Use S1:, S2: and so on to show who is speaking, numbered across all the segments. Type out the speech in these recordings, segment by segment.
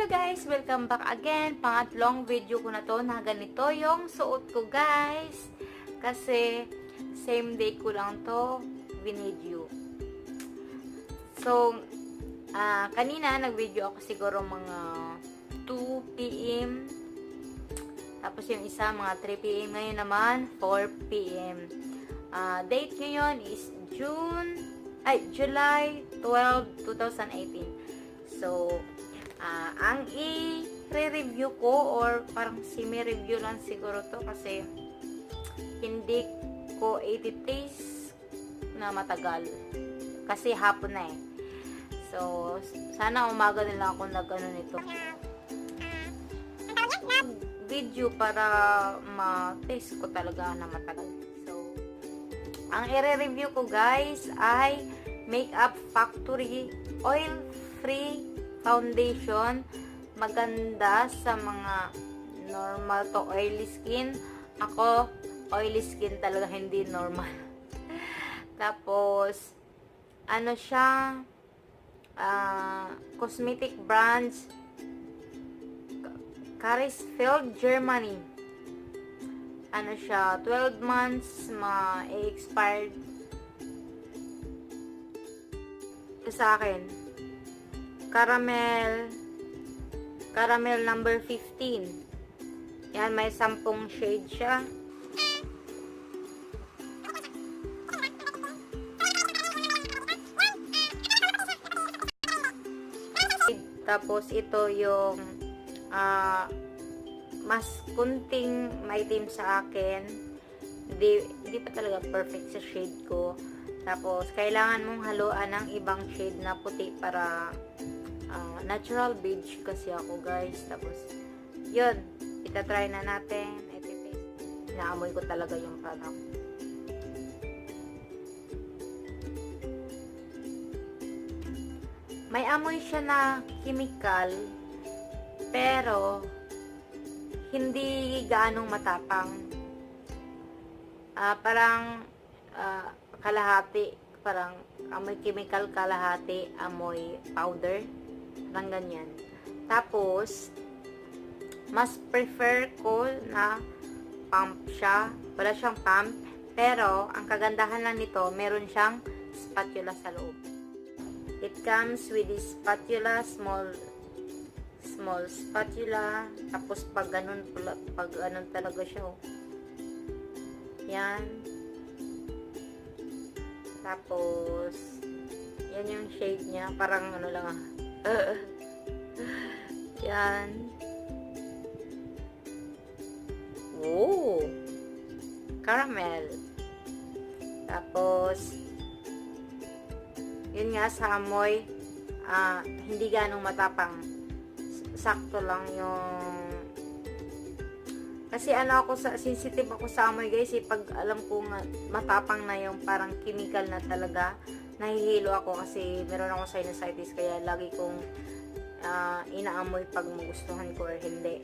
S1: Hello guys! Welcome back again. Pangatlong video ko na to na ganito yung suot ko, guys. Kasi same day ko lang to video. So, kanina nag-video ako siguro mga 2 p.m. Tapos yung isa mga 3 p.m. Ngayon naman 4 p.m. Date ngayon is June, ay, July 12, 2018. So, ang i-review ko or parang semi-review lang siguro to kasi hindi ko iti-taste na matagal. Kasi hapon na eh. So, sana umaga na lang ako nag-ano nito video para ma-taste ko talaga na matagal. So, ang i-review ko, guys, ay Makeup Factory Oil Free Foundation. Maganda sa mga normal to oily skin. Ako, oily skin talaga, hindi normal. Tapos, ano siya, cosmetic brands, Carisfield, Germany. Ano siya, 12 months ma-expired. Ito sa akin. Caramel, caramel number 15. Yan, may 10 shade siya. Tapos, ito yung mas kunting maitim sa akin. Hindi pa talaga perfect sa shade ko. Tapos, kailangan mong haluan ng ibang shade na puti para natural beige kasi ako, guys. Tapos, yun. Itatry na natin. Ititaste. Naamoy ko talaga yung product. May amoy siya na chemical, pero hindi gaanong matapang. Parang kalahati, parang amoy chemical kalahati, amoy powder, parang ganyan. Tapos, mas prefer ko na pump siya. Wala siyang pump, pero ang kagandahan lang nito, meron siyang spatula sa loob. It comes with a spatula, small small spatula. Tapos pag ganun talaga siya, oh. Yan. Tapos, yan yung shade niya. Parang ano lang ah. Yan. Oh! Caramel. Tapos, yun nga sa amoy, hindi ganong matapang. Sakto lang yung kasi ano ako sa sensitive ako sa amoy, guys, eh. Pag alam ko nga matapang na yung parang chemical na talaga, nahihilo ako kasi meron ako sinusitis, kaya lagi kong inaamoy pag magustuhan ko or hindi.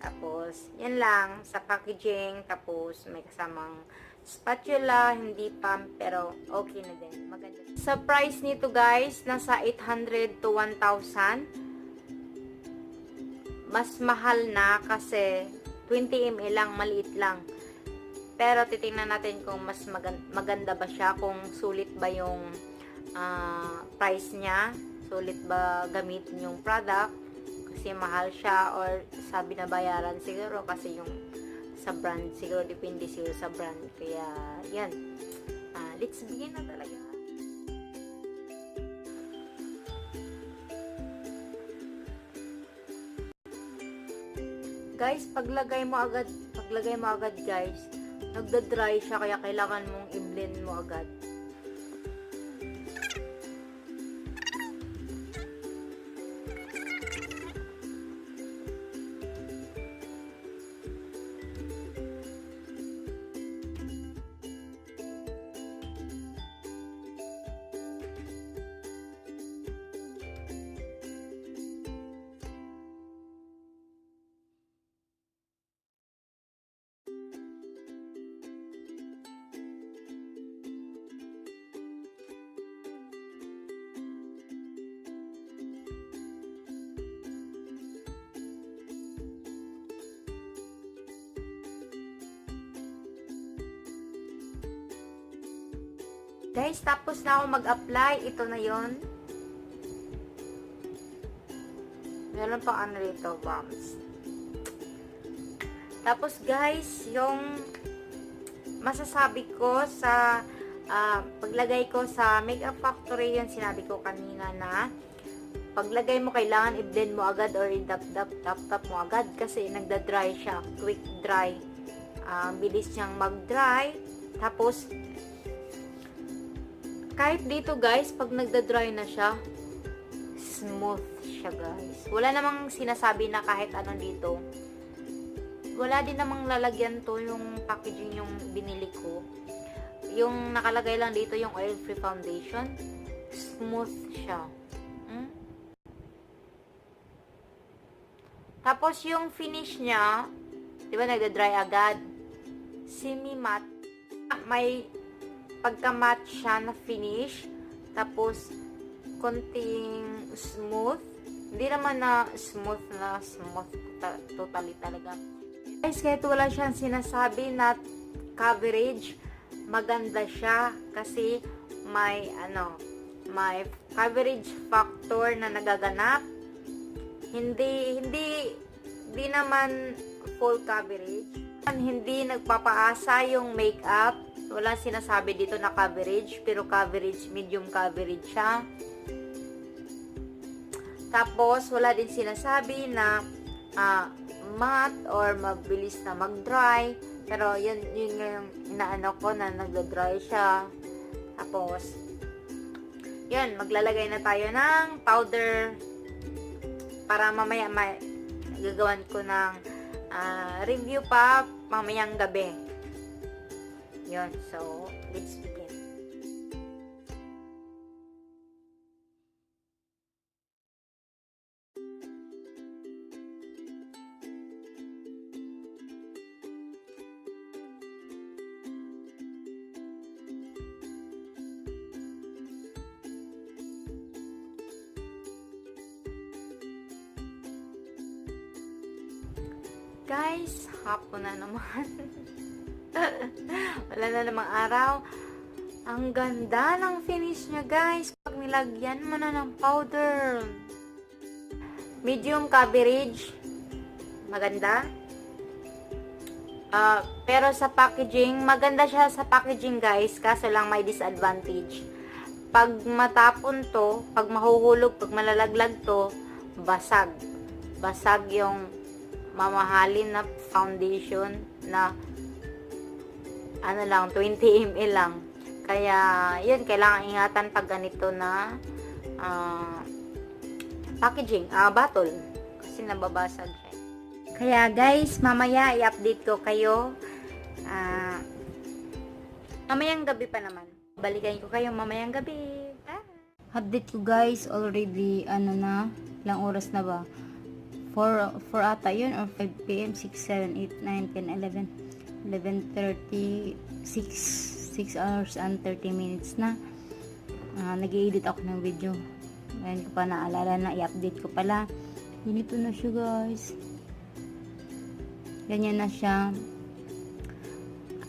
S1: Tapos, yan lang sa packaging. Tapos, may kasamang spatula, hindi pump, pero okay na din. Maganda. Sa price nito, guys, nasa 800 to 1,000. Mas mahal na kasi 20 ml lang, maliit lang. Pero titingnan natin kung mas maganda ba siya, kung sulit ba yung price niya, sulit ba gamitin yung product kasi mahal siya or sa binabayaran siguro kasi yung sa brand siguro, depende siguro sa brand. Kaya yan, let's begin na talaga. Guys, paglagay mo agad, guys, nagda-dry siya kaya kailangan mong i-blend mo agad. Guys, tapos na ako mag-apply. Ito na yon. Meron pa ano rito, bumps. Tapos guys, yung masasabi ko sa paglagay ko sa Makeup Factory, yun sinabi ko kanina na paglagay mo, kailangan i-blend mo agad or i-dap dap tap tap mo agad kasi nagda-dry siya, quick dry. Bilis niyang mag-dry. Tapos kahit dito, guys, pag nagda-dry na siya, smooth siya, guys. Wala namang sinasabi na kahit ano dito. Wala din namang lalagyan to, yung packaging yung binili ko. Yung nakalagay lang dito, yung oil-free foundation. Smooth siya. Tapos yung finish niya, di ba nagda-dry agad? Semi-matte. May pagka-matte siya na finish. Tapos, konting smooth. Hindi naman na smooth totally talaga. Guys, kahit wala siyang sinasabi na coverage, maganda siya kasi may ano, may coverage factor na nagaganap. Hindi hindi di naman full coverage. Hindi nagpapaasa yung makeup. Wala sinasabi dito na coverage, pero coverage, medium coverage siya. Tapos, wala din sinasabi na matte or mabilis na mag-dry. Pero, yun, yun nga yung inaano ko na nagda-dry siya. Tapos, yun, maglalagay na tayo ng powder para mamaya may gagawan ko ng review pa mamayang gabi. Yun, so, let's begin. Guys, hapon na naman. Wala na namang araw. Ang ganda ng finish niya, guys. Pag nilagyan mo na ng powder. Medium coverage. Maganda. Pero sa packaging, maganda siya sa packaging, guys. Kaso lang may disadvantage. Pag matapon to, pag mahuhulog, pag malalaglag to, basag. Basag yung mamahalin na foundation na ano lang, 20 ml lang. Kaya, yun, kailangan ingatan pag ganito na packaging, bottle. Kasi nababasag siya. Kaya guys, mamaya i-update ko kayo. Mamayang gabi pa naman. Balikan ko kayo mamayang gabi. Bye!
S2: Update ko, guys, already ano na, ilang oras na ba? 4, 4 ata yun or 5 p.m. 6, 7, 8, 9, 10, 11, 11:30, 6, 6 hours and 30 minutes na. Nag-edit ako ng video. Ngayon ko pa naalala na i-update ko pala. Ganito na siya, guys. Ganyan na siya.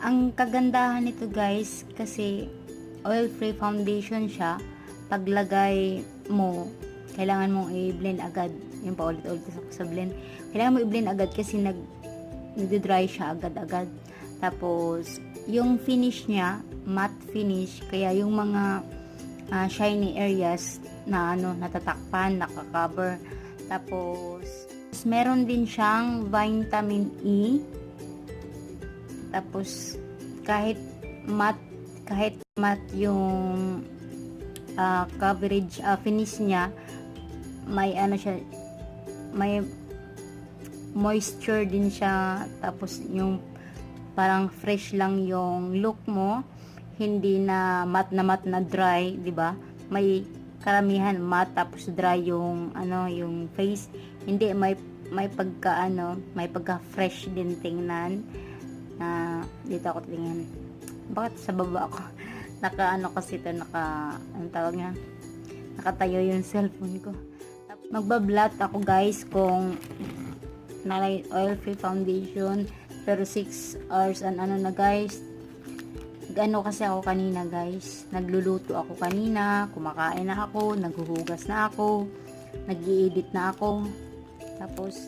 S2: Ang kagandahan nito, guys, kasi oil-free foundation siya. Paglagay mo, kailangan mong i-blend agad. Yung paulit-ulit ako sa blend. Kailangan mo i-blend agad kasi nagde-dry siya agad-agad. Tapos, yung finish niya, matte finish, kaya yung mga shiny areas na ano, natatakpan, naka-cover. Tapos, meron din siyang vitamin E. Tapos, kahit matte yung coverage, finish niya, may ano siya, may moisture din siya. Tapos, yung parang fresh lang yung look mo. Hindi na matte na dry, di ba? May karamihan matte tapos dry yung ano, yung face. Hindi, may pagka ano, may pagka fresh din tingnan. Na dito ako tingin. Bakit sa baba ako? Naka ano kasi ito, naka anong tawag niya? Nakatayo yung cellphone ko. Magba-blot ako, guys, kung na oil free foundation, pero 6 hours and ano na, guys. Nag-ano kasi ako kanina, guys. Nagluluto ako kanina, kumakain na ako, naghuhugas na ako, nag-i-edit na ako. Tapos,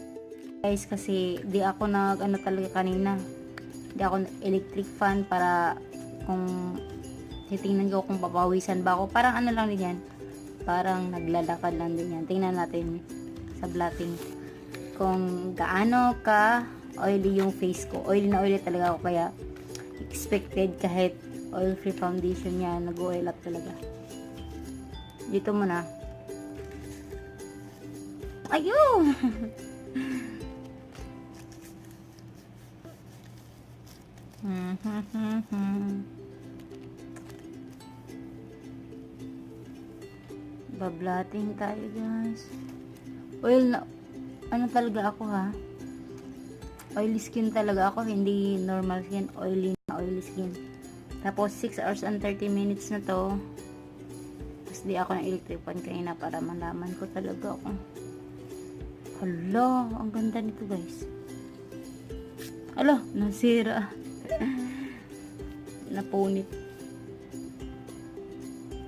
S2: guys, kasi di ako nag ano talaga kanina. Di ako electric fan para kung titingnan ko kung papawisan ba ako. Parang ano lang din yan. Parang naglalakad lang din yan. Tingnan natin sa blotting kung gaano ka oily yung face ko. Oily na oily talaga ako, kaya expected kahit oil-free foundation yan, nag-oil up talaga. Dito muna. Ayun! Ba-blotting tayo, guys. Oil na, ano talaga ako ha? Oily skin talaga ako, hindi normal skin, oily na oily skin. Tapos 6 hours and 30 minutes na to. Tapos di ako ng electric fan kanina para malaman ko talaga kung. Hala, ang ganda nito, guys. Hala, nasira. Napunit.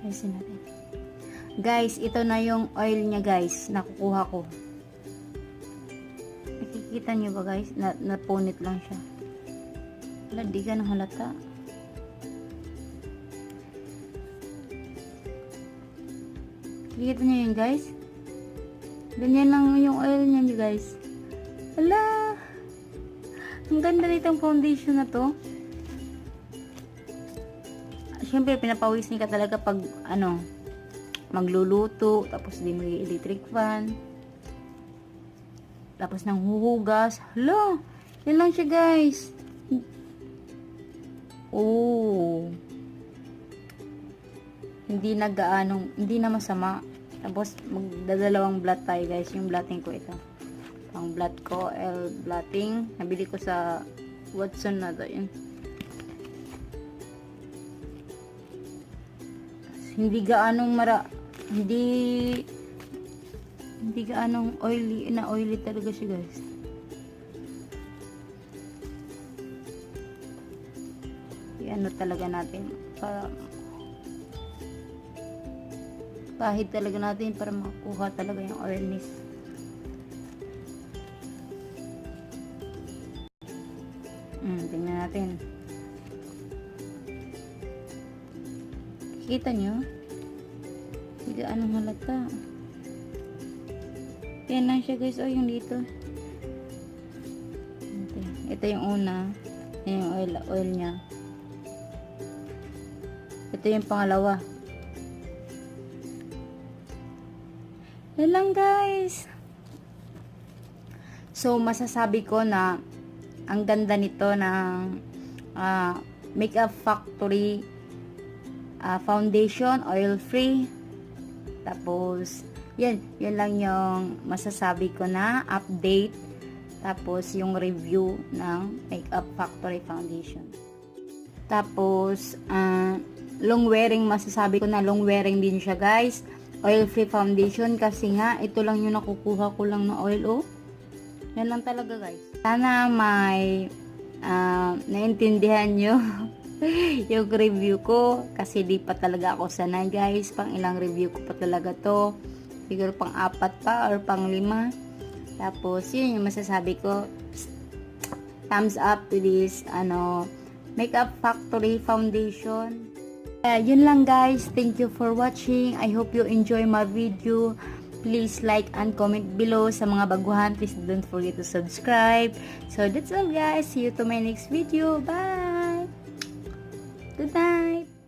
S2: Ayusin natin. Guys, ito na yung oil niya, guys. Nakukuha ko. Nakikita niyo ba, guys? Na napunit lang siya. Wala, di ka nang halata. Nakikita niyo yun, guys? Ganyan lang yung oil niya, guys. Hala! Ang ganda nitong foundation na to. Siyempre, pinapawisan ka talaga pag, ano, magluluto, tapos di may electric fan. Tapos nang huhugas. Hala! Yan lang siya, guys. Oh. Hindi na gaanong, hindi na masama. Tapos, magdadalawang blot tayo, guys. Yung blotting ko ito. Ang blot ko, L blotting. Nabili ko sa Watson na to. Yun. Hindi gaanong mara, hindi, hindi gaanong oily, na oily talaga siya, guys. I-ano talaga natin para pahid talaga natin para makuha talaga yung oiliness. Tingnan natin. Kita nyo? Hindi anong halata. Yan lang siya, guys. Oh, yung dito. Ito, ito yung una. Yan yung oil niya. Ito yung pangalawa. Yan lang, guys. So, masasabi ko na ang ganda nito ng Makeup Factory foundation, oil free. Tapos, yan, yun lang yung masasabi ko na update. Tapos, yung review ng Makeup Factory Foundation. Tapos, long wearing, masasabi ko na long wearing din siya, guys. Oil free foundation kasi nga, ito lang yung nakukuha ko lang na oil, oh. Yan lang talaga, guys. Sana may naintindihan nyo yung review ko kasi di pa talaga ako sanay, guys. Pang ilang review ko pa talaga to. Siguro pang apat pa or pang lima. Tapos, yun yung masasabi ko. Thumbs up to this, ano, Makeup Factory Foundation. Yun lang, guys. Thank you for watching. I hope you enjoy my video. Please like and comment below. Sa mga baguhan, please don't forget to subscribe. So that's all, guys. See you to my next video. Bye! Good night!